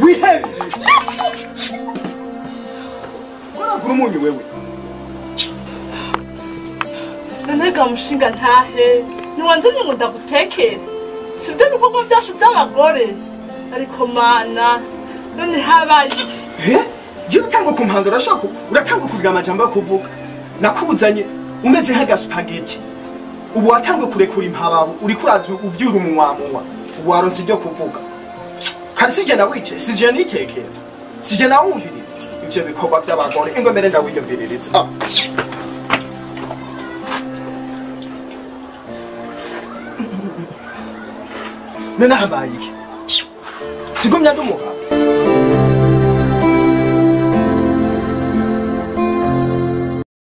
Wihebe. Uragura umunyu wewe. None mushinga ntahe ntiwanzanye ngo ndagutekere sibyo bikorwa byacu by'abagore ariko mana none habaye iki? Je uratanga kumpanga urashaka uratanga kugira amajambo yo kuvuga nakuzanye umeze nk'aga spaghetti ubu watanga kurekura impababo uri kuraza ubyura umunwa ubu waronse ibyo kuvuga kandi sije nawite sije nitekera sije nawumviriza ivyo bikorwa by'abagore ingomere ndawiyumviririza. None habaye iki? Sigumya ndumuha.